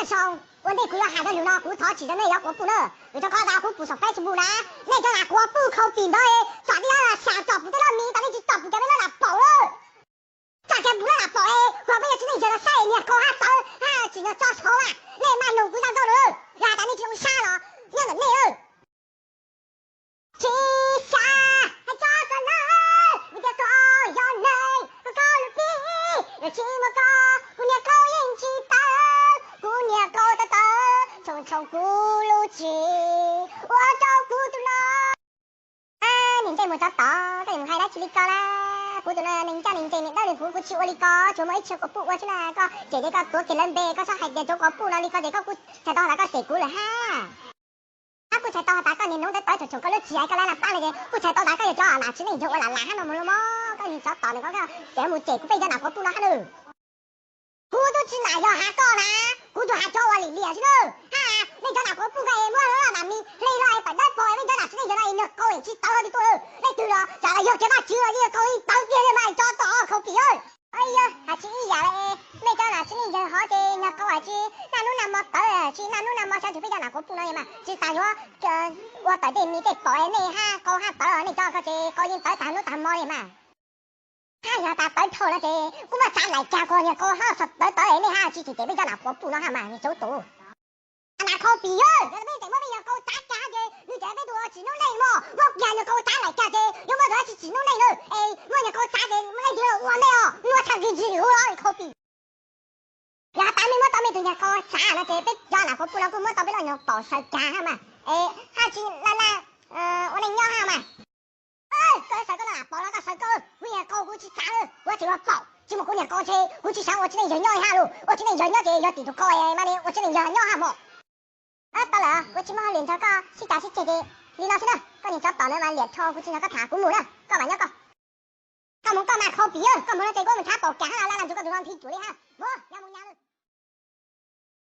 Sau, ua ntej kuv yuav hais rau lus no kuv thov tsim rau nej cov quav puj na, vim rau qhov tas kuv pum saum Facebook na, nej cov nas quav puj khau pim ntawd, txawm tias xyam tsom pum tej loj mis tas nej tsis tsom pum cov peb loj nas paum lawm. Tsom cov pum loj nas paum es kuv peb yog txiv neej yawg los saib niag qau hab tawv hab tsim nyog tso tshauv mas nej mas nug kuv zaj nkauj lawm, yog tas nej tsis zoo sab los nyob ntawm nej lawm. Tsis xav hais tso koj lawm, vim tias koj yog neeg koj lub plig, yog tsis muaj koj kuv niag qau yeej tsis tawv, kuv niag qau tawv tawv tshoov tshoov kuv lub txim ua rau kuv tus no. Niag ntsej muag tsov tom, koj yuav mus hais dab tsi li ko na? Kuv tus no neeg ncaj neeg ncees, niag dawb niag huv, kuv tsis ua li ko, tsuas muaj ib txhia quav puj ua xwb na. Koj cem ces koj tuav kiag lawv npe, koj txhob hais tias cov quav puj no li ko ces koj kuj txhais tau has tas koj cem kuv lawm hab. Koj kuj txhais tau has tas koj niag noob tawv tawv tshoov tshoov koj lub txim hais koj lab laj pab no ces kuj txhais tau tas koj yog cov nas txiv neej yawg ua lam lam hab no mus los mas koj niag tsov tom ntawm koj, koj cem mus cem kuv peb cov nas quav puj no hab na. Kuv twb tsis lam yog has koj na, kuv tsuas has cov ua lim liam xwb na. Hab, nej cov nas quav puj ko es muab lub nas mis hle los es tawm dawb paug es nej cov nas txiv neej yawg no es niag qau es tsis tawv li tuaj lawm, leej twg los tsam los yog kiag Vajtswv los yeej qau yeej tawv kiag li mas tsov tom khau pim. Yog has tsis ib yam li nej cov nas txiv neej yawg hov ces niag qau hais tsis naj hnub nag hmo tawv, tsis naj hnub nag hmo xyov tsis peb cov nas quav puj no mas tsis tas yuav ua tawm tej mis tej pom nej hab qau hab tawv, nej cov ko ces qau yeej tawv tag hnub tag hmo li mas. Hab yog tas tawv dhau no ces kuv muab txav laim kag kuv niag qau hab txhob tawv tawv nej hab tsis txim cem peb cov nas quav puj no hab mas niag tsov tom. Nas khau pim yawg, yog peb tseem muab peb niag qau txav kag ces nws tseem peb tus tsim noob neej mog, muab kiag niag qau txav laim kag ces yuav muab tus tsis tsim noob neej na es muab niag qau txav ces muab leej twg ua ntej os, muab txhaj nqi ntsis huv los khau pim. Yog tas mej muab tau mej tus niag qau txav no ces peb cov nas quav puj no kuj muab tau peb lub nyuag paum sawv kag hab mas es hab tsis laj laj ua neej nyob hab mas. Koj sawv koj lub paum los koj sawv koj, kuv niag qau kuv tsis txav lawm, kuv tseem ua paum tsis muaj kuv niag qau ces kuv tsis xav ua txiv neej yawg nyob li hab lus. Ua txiv neej yawg nyob ces yog tim tus qau mas li ua txiv neej yawg nyob hab mog. Tau lawm, kuv tsis muaj hauj lwm nrog koj sib cav sib ceg ces li no xwb na. Koj niag tsov tom ntawd mas liam rho, kuv tsis nrog koj tham, kuv mus na, koj mam nyob koj. Koj mus koj mas khau pim, koj mus no ces kuv mus nrhav paum kag hab los laj laj nrug koj tus no nthi cuam li hab. Mus, yog mus nyas lawm.